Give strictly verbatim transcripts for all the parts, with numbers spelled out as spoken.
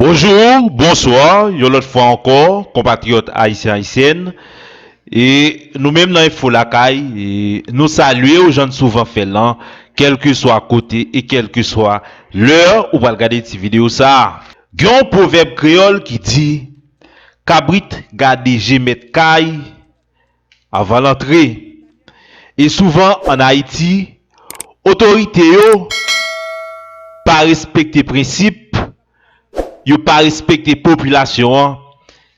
Bonjou, bonswa, yon lòt fwa ankò, konpatriyòt ayisyen, ayisyèn. E nou menm nan Enfo Lakay, e nou salye w jan n souvan fè l lan, kèlkeswa kote e kèlkeswa lè ou pral gade ti videyo sa a. Gen yon pwovèb kreyòl ki di, kabrit gade je mèt kay avan l antre. E souvan ann Ayiti, otorite yo pa respekte prensip, yo pa respekte popilasyon an,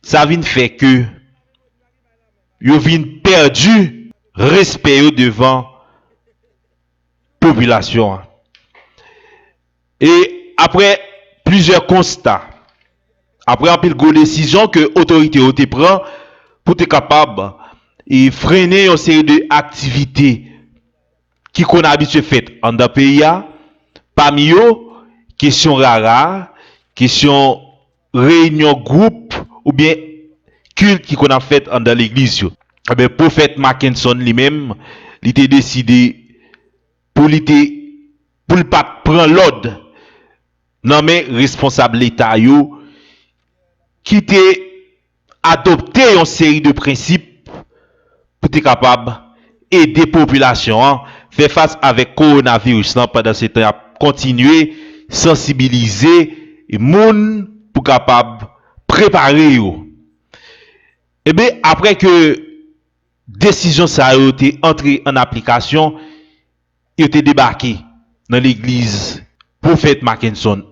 sa vin fè ke yo vin pèdi respè yo devan popilasyon an. E apre plizyè konsta, apre anpil gwo desizyon ke otorite yo te pran pou te kapab e frennen yon seri de aktivite ki konn abitye fèt anndan peyi a, pami yo, kesyon rara, kesyon reyinyon gwoup oubyen kilt ki konn ap fèt anndan legliz yo. Ebyen, pwofèt Mackenson li menm, li te deside pou li te, pou l pa t pran lòd nan men responsab Leta yo ki te adopte yon seri de prensip pou te kapab ede popilasyon an fè fas avèk kowonaviris lan, pandan se tan y ap kontinye sansibilize moun pou kapab prepare yo. Ebyen, apre ke desizyon sa yo te antre an aplikasyon, yo te debake nan legliz Pwofèt Mackenson.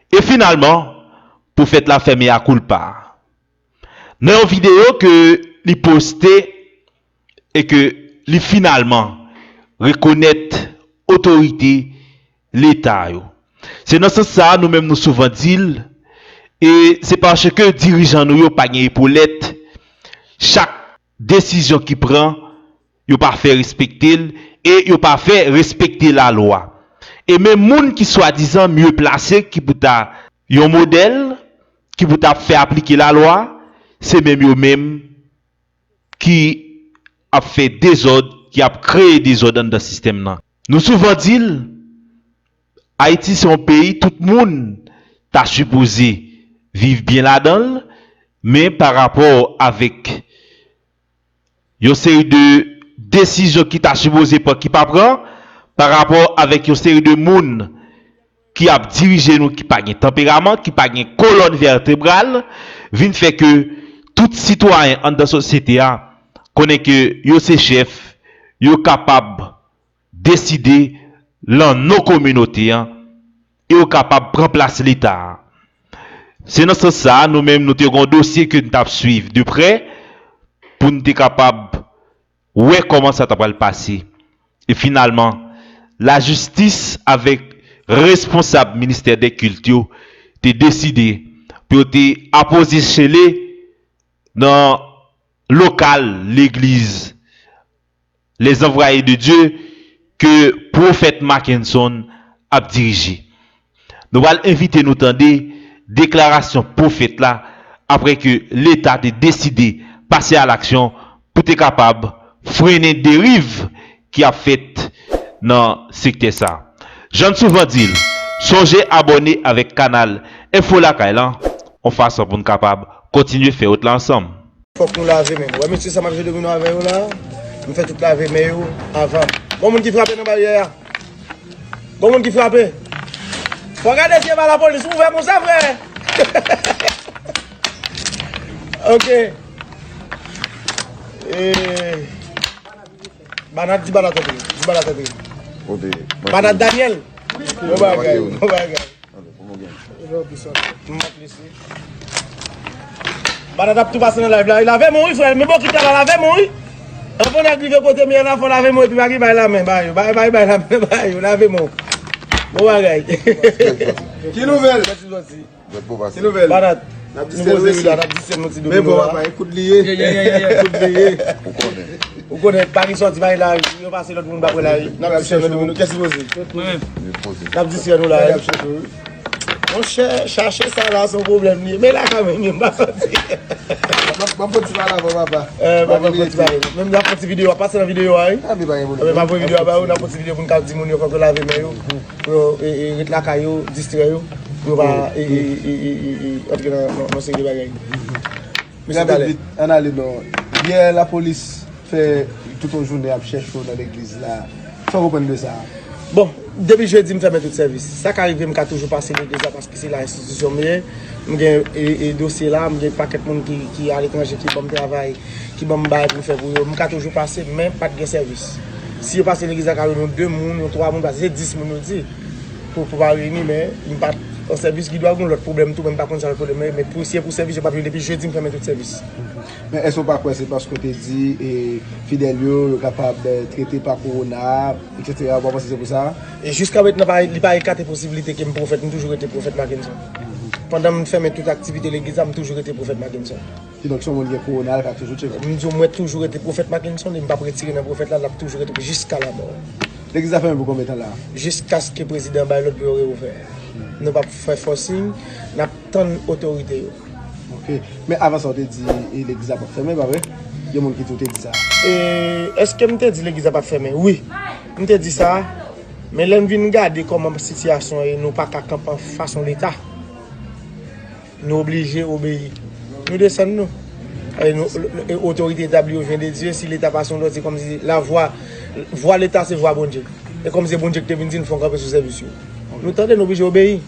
E finalman, pwofèt la fè mea culpa. Nan yon videyo ke li poste e ke li finalman rekonèt otorite Leta yo. Se nan sans sa a, nou menm nou souvan di l, e se paske dirijan nou yo pa gen epolèt, chak desizyon ki pran, yo pa fè respekte l e yo pa fè respekte lalwa. E menm moun ki swadizan mye plase, ki pou ta yon modèl, ki pou ta fè aplike lalwa, se menm yo menm ki ap fè dezòd, ki ap kreye dezòd anndan sistèm nan. Nou souvan di l, Ayiti se yon peyi tout moun ta sipoze viv byen ladan l, men pa rapò avèk yon seri de desizyon ki ta sipoze pran, ki pa pran, pa rapò avèk yon seri de moun ki ap dirije nou, ki pa gen tanperaman, ki pa gen kolòn vètebral, vin fè ke tout sitwayen anndan sosyete a konnen ke yo se chèf, yo kapab deside lan non kominote an e yo kapab pran plas Leta a. Se nan sans sa a, nou menm, nou te gen yon dosye ke n t ap swiv de prè pou n te kapab wè kòman sa ta pral pase. E finalman, lajistis avèk responsab ministè dè kilt yo te deside pou yo te apozisele nan lokal legliz Les Envoyés de Dieu ke pwofèt Mackenson ap dirije. Nou pral envite nou tande deklarasyon pwofèt la apre ke Leta te deside pase a laksyon pou te kapab frennen deriv ki ap fèt nan sektè sa. Jan n souvan di l, sonje abòne avèk kanal Enfo Lakay lan, yon fason pou n kapab kontinye fè wout la ansanm. Fòk nou lave men nou. Wè mesye sa m ap jwe domino avè yo la, m fè tout lave men yo avan. Gon moun ki frape nan baryè a? Gon moun ki frape? Fò gade si e pa lapolis ouvè konsa, frè. Ok. E, Banat, di Banat antre. Di Banat antre. Kote? Banat Daniel. Bon bagay, bon bagay. Banat ap tou pase nan live la. Lave men w wi, frè. Men bokit la, lave men w wi. Anvan nèg rive kote m ye la, fò lave men w epi pa gen bay la men ba yo. Bay, bay, bay la men ba yo. Lave men w. Bon bagay. Ki nouvèl? Ki nouvèl? Banat. N ap di sèl nou ti domino la. Men bon, papa, ekout li ye. Ekout li ye. Ou konnen. Ou konnen, pa gen sòti, pa gen lari. Yo pase lòt moun pa pran lari. N ap di sèl nou domino, kès ki poze? Mwen menm. N ap di sèl nou la. Monchè, chache sa la se yon pwoblèm li ye. Men la kanmenm, m pa santi. M ap, m ap fè ti pale avè w, papa. Eh, papa, fè ti pale. Menm n ap fè ti videyo, ap pase nan videyo a, wi. Ah, men pa gen pwoblèm. Anben, m ap voye videyo a ba yo, n ap fè ti videyo pou n ka di moun yo fòk yo lave men yo. Pou yo, e, e, ret lakay yo, distrè yo. Yo pa e, e, e, e, e, e, antre nan, nan, nan seri de bagay. Mesye, rapid, vit, ann ale non. Yè, lapolis fè tout yon jounen ap chèche w nan legliz la. Sa w konprann de sa? Bon, depi jedi, m fèmen tout sèvis. Sa ka rive, m ka toujou pase legliz la paske se la enstitisyon m ye. M gen e, e, dosye la, m gen pakèt moun ki, ki aletranje, ki ban m travay, ki ban m bagay pou m fè pou yo. M ka toujou pase, men pa t gen sèvis. Si yo pase legliz la, ka jwenn yon de moun, yon twa moun, paske se dis moun yo di pou, pou pa reyini, men m pa t an sèvis. Gen dwa gen lòt pwoblèm tou, men m pa konn sa lòt pwoblèm nan ye. Men pou, si se pou sèvis, yo p ap jwenn depi jedi, m fèmen tout sèvis. Men èske w pa kwè se paske w te di e, fidèl yo, yo kapab e, trete pa kowona, etsetera? Ou pa panse se pou sa? E jiska mentnan, pa, li pa ekate posibilite ke m pwofèt, m toujou rete pwofèt Mackenson. Pandan m fèmen tout aktivite legliz la, m toujou rete pwofèt Mackenson. Kidonk, si yon moun gen kowona, l ka toujou tcheke. M di w, mwen toujou rete pwofèt Mackenson, e m p ap retire nan pwofèt la, l ap toujou rete jiska lamò. Legliz la fèmen pou konbyen tan la? Jiskaske prezidan bay lòd pou yo reouvè. Nou p ap fè fòsing, n ap tann otorite yo. Ok. Men avan sa, w te di e, legliz la p ap fèmen, pa vre? Gen moun ki di w te di sa. E, èske m te di legliz la p ap fèmen? Wi. M te di sa. Men lè m vin gade kòman sitiyasyon ye, nou pa ka kanpe anfas yon Leta. Nou oblije obeyi. Nou desann nou. E nou, e otorite etabli yo vyen de Dye. Si Leta pase yon lòd, se kòmsi lavwa, vwa Leta se vwa Bondye. E kòmsi se Bondye ki te vin di n fò n kanpe sou sèvis yo. Nou tande, nou oblije obeyi.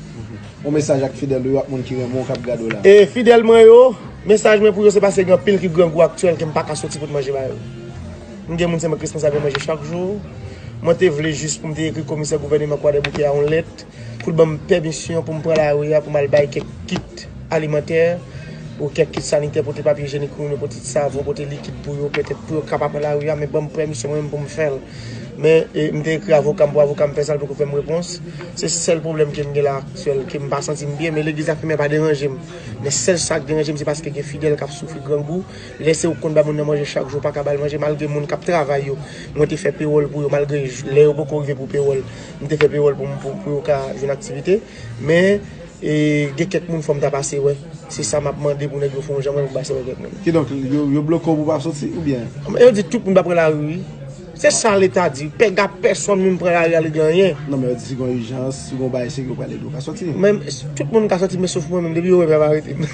Yon mesaj ak fidèl ou yo ak moun ki renmen w k ap gade w la. E fidèl mwen yo, mesaj mwen pou yo se paske gen anpil ki grangou aktyèl ke m pa ka soti pou t manje ba yo. M gen moun se mwen k responsab yo manje chak jou. Mwen te vle jis pou m te ekri komisè gouvèneman Kwadèboukè a yon lèt pou l ban m pèmisyon pou m pran lari a pou m al bay kèk kit alimantè ou kèk kit sanitè, pote papye ijenik pou yo, pote ti savon, pote likid pou yo, petèt pou yo ka pa pran lari a, men ban m pèmisyon mwen menm pou m fè l. Men e, m te ekri avoka m pou avoka m fè sa, l poko fè m repons. Se sèl pwoblèm ke m gen la aktyèl, ke m pa santi m byen, men legliz la fèmen pa deranje m. Men sèl sa k deranje m, se paske gen fidèl k ap soufri grangou. Lè se ou k konn ba moun nan manje chak jou, ou pa ka ba l manje, malgre moun k ap travay yo, mwen te fè pewòl pou yo, malgre lè yo poko rive pou pewòl, m te fè pewòl pou, pou, pou yo ka jwenn aktivite. Men, e, gen kèk moun fò m ta pase wè. Se sa m ap mande pou nèg yo fè yon jan mwen pou pase wè kèk moun. Kidonk, yo, yo bloke w pou w pa soti, oubyen? E yo di tout moun pa pran lari, wi. Se sa Leta di. Pèga pèsonn moun pran lari a, li gen anyen. Non, men yo di si gen ijans, si gen bagay serye, yo pral ede w ka soti. Men tout moun ka soti, men sof mwen menm, depi yo wè m, y ap arete m.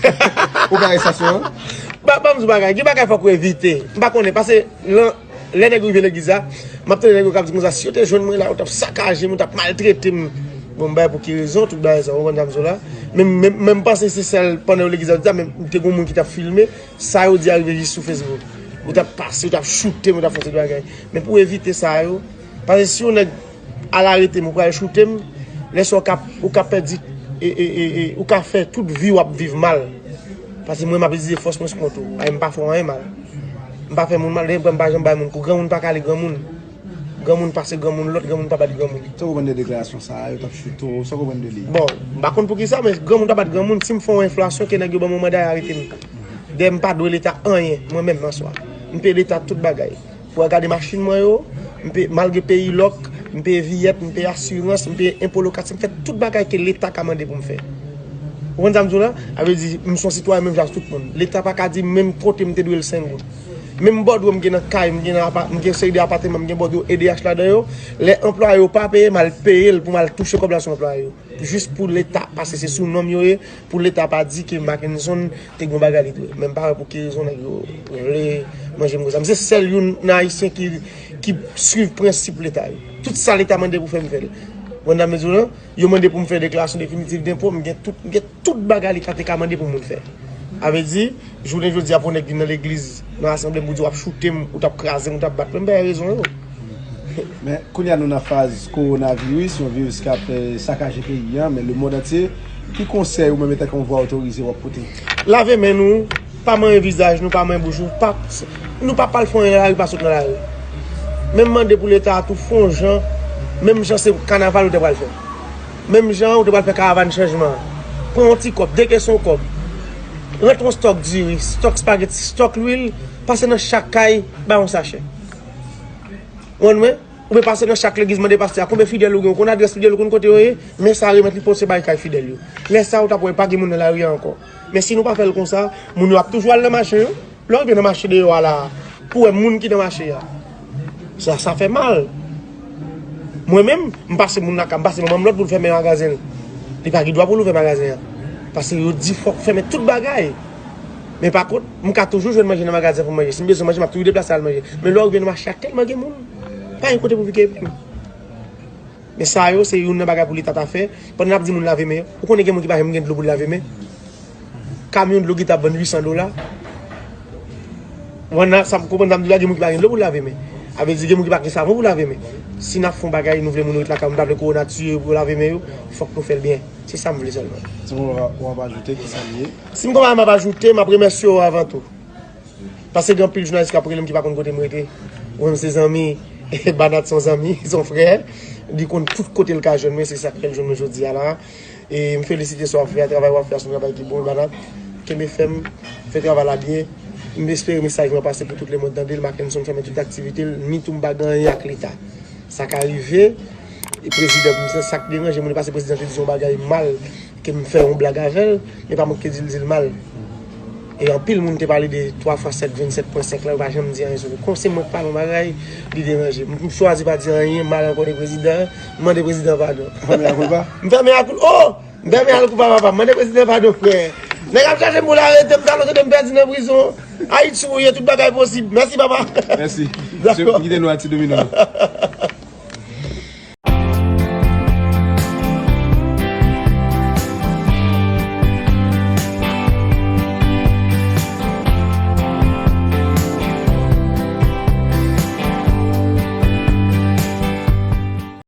Ou ka estasyon an? Ba, ban m di w bagay, gen bagay fòk ou evite. M pa konnen, pase lan, lè nèg rive legliz la, m ap tande nèg yo k ap di konsa, si yo te jwenn mwen la, yo t ap sakaje m, yo t ap maltrete m. Bon, m bay pou ki rezon, tout bagay sa, ou konprann sa m di w la? Men, men, men m panse se sèl pandan yo legliz la, yo di sa, men te gen moun ki t ap filme, sa yo di a rive jis sou Facebook. Yo t ap pase, yo t ap choute m, yo t ap fè tout bagay. Men pou evite sa yo, paske si yon nèg al arete m, ou pral choute m, lè sa ou ka, ou ka pèdi, e, e, e, e, ou ka fè tout vi w ap viv mal. Paske mwen, m ap itilize fòs mwen sou kont ou. Ay, m pa fè w anyen mal. M pa fè moun mal, dayè m pa janm bay moun kou. Granmoun pa kale granmoun. Granmoun pase granmoun, lòt granmoun pa bat granmoun. Sa w konprann de deklarasyon sa a, yo t ap choute w, sa w konprann de li? Bon, m pa konn poukisa, men granmoun pa bat granmoun. Si m fè yon enflasyon, ke nèg yo ban m yon manda, y arete m. Dayè, m pa dwe Leta anyen, mwen menm, an swa. M peye Leta tout bagay. Pou w gade machin mwen yo, m peye, malgre m peye ilòk, m peye viyèt, m peye asirans, m peye enpo lokatè, m fè tout bagay ke Leta ka mande pou m fè. Ou konprann sa m di w la? Sa vle di, m se yon sitwayen menm jan ak tout moun. Leta pa ka di m menm kote m te dwe l senk goud. Menm bòdwo m gen nan kay, m gen nan apa-, m gen seri de apatman, m gen bòdwo E D H ladan yo. Lè anplwaye yo pa peye, m al peye l pou m al touche kòb la sou anplwaye yo. Jis pou Leta, paske se sou non m yo ye, pou Leta pa di ke Mackenson te gen yon bagay li dwe. Men m pa wè pou ki rezon nèg yo vle manje m konsa. M se sèl youn nan Ayisyen ki, ki swiv prensip Leta yo. Tout sa Leta mande pou fè, m fè l. Ou konprann sa m di w lan? Yo mande pou m fè deklarasyon definitif denpo, m gen tout, m gen tout bagay Leta te ka mande pou moun fè. Sa vle di, jounen jodi a pou nèg vin nan legliz, nan asanble m pou di w ap choute m, ou t ap kraze m, ou t ap bat mwen, m bay rezon yo. Men kounye a nou nan faz kowonaviris, yon viris k ap eh, sakaje peyi an, men lemonn antye. Ki konsèy ou menm etanke yon vwa otorize w ap pote? Lave men nou, pa manyen vizaj nou, pa manyen bouch nou, pa, nou pa pral fè anyen nan lari, pa sot nan lari. Men m mande pou Leta a tou fè yon jan, menm jan se kanaval ou te pral fè. Menm jan ou te pral fè karavàn chanjman an. Pran yon ti kòb, dekese yon kòb. Rantre yon stòk diri, stòk espageti, stòk lwil, pase nan chak kay, bay yon sachè. Ou konprann mwen? Oubyen pase nan chak legliz, mande pastè a konbyen fidèl ou gen, ou konn adrès fidèl ou, konn kote yo ye, men sa remèt li pote bay kay fidèl yo. Lè sa a, ou t ap wè pa gen moun nan lari a ankò. Men si nou pa fè l konsa, moun yo ap toujou al nan mache yo. Lè w rive nan mache deyò a la a, pou w wè moun ki nan mache a. Sa, sa fè mal. Mwen menm, m pase moun lakay, m pase manman m lòd pou l fèmen magazen l. Li pa gen dwa pou l ouvè magazen an. Paske yo di fòk fèmen tout bagay. Men pa kont, m ka toujou jwenn manje nan magazen pou m manje. Si m bezwen manje, m ap toujou deplase al manje. Men lè w rive nan mache a, tèlman gen moun. Pa gen kote pou piken epin. Men sa yo, se youn nan bagay pou Leta ta fè. Pandan n ap di moun lave men yo, ou konnen gen moun ki pa janm gen dlo pou l lave men. Kamyon dlo ki t ap vann uit san dola. Mwen nan, sa m konprann sa m di la, gen moun ki pa gen dlo pou lave men. A vle di gen moun ki pa gen savon pou lave men. Si n ap fè yon bagay, nou vle moun yo ret lakay yo, nou pa vle kowona tiye yo pou yo lave men yo, fòk nou fè l byen. Se sa m vle sèlman. Si w ap ajoute, ki sa l ye? Si m gen yon bagay m ap ajoute, m ap remèsye w avan tou. Paske gen anpil jounalis k ap rele m ki pa konn kote m rete. Ou menm se zanmi, Banat se yon zanmi, se yon frè. Li konn tout kote l ka jwenn mwen, se sa k fè l jwenn mwen jodi a la. E m felisite sa w ap fè a, travay w ap fè a se yon travay ki bon, Banat. Kenbe fèm, fè travay la byen. M espere mesaj mwen pase pou tout lemonn tande l. Mackenson fèmen tout aktivite l, ni tou m pa gen anyen ak Leta. Sa ka rive, e prezidan, m se sa k deranje mwen, li pase prezidan te di yon bagay mal, ke m fè yon blag avè l, men pa mwen ki te di l di l mal. E anpil moun te pale de twa fwa sèt vennsèt pwen senk la, yo pa janm di anyen sou li. Kòm se mwen k pale yon bagay, li deranje m. M chwazi pa di anyen mal ankò de prezidan, m mande prezidan padon. Fèmen akoul pa? M fèmen akoul, oh! M fèmen akoul pa papa, m mande prezidan padon, frè. Nèg ap chache m pou l arete m, talon tande m pèdi nan prizon. Ayiti ou ye, tout bagay posib. Mèsi, papa. Mèsi. Dakò. Misye m kite nou a ti domino.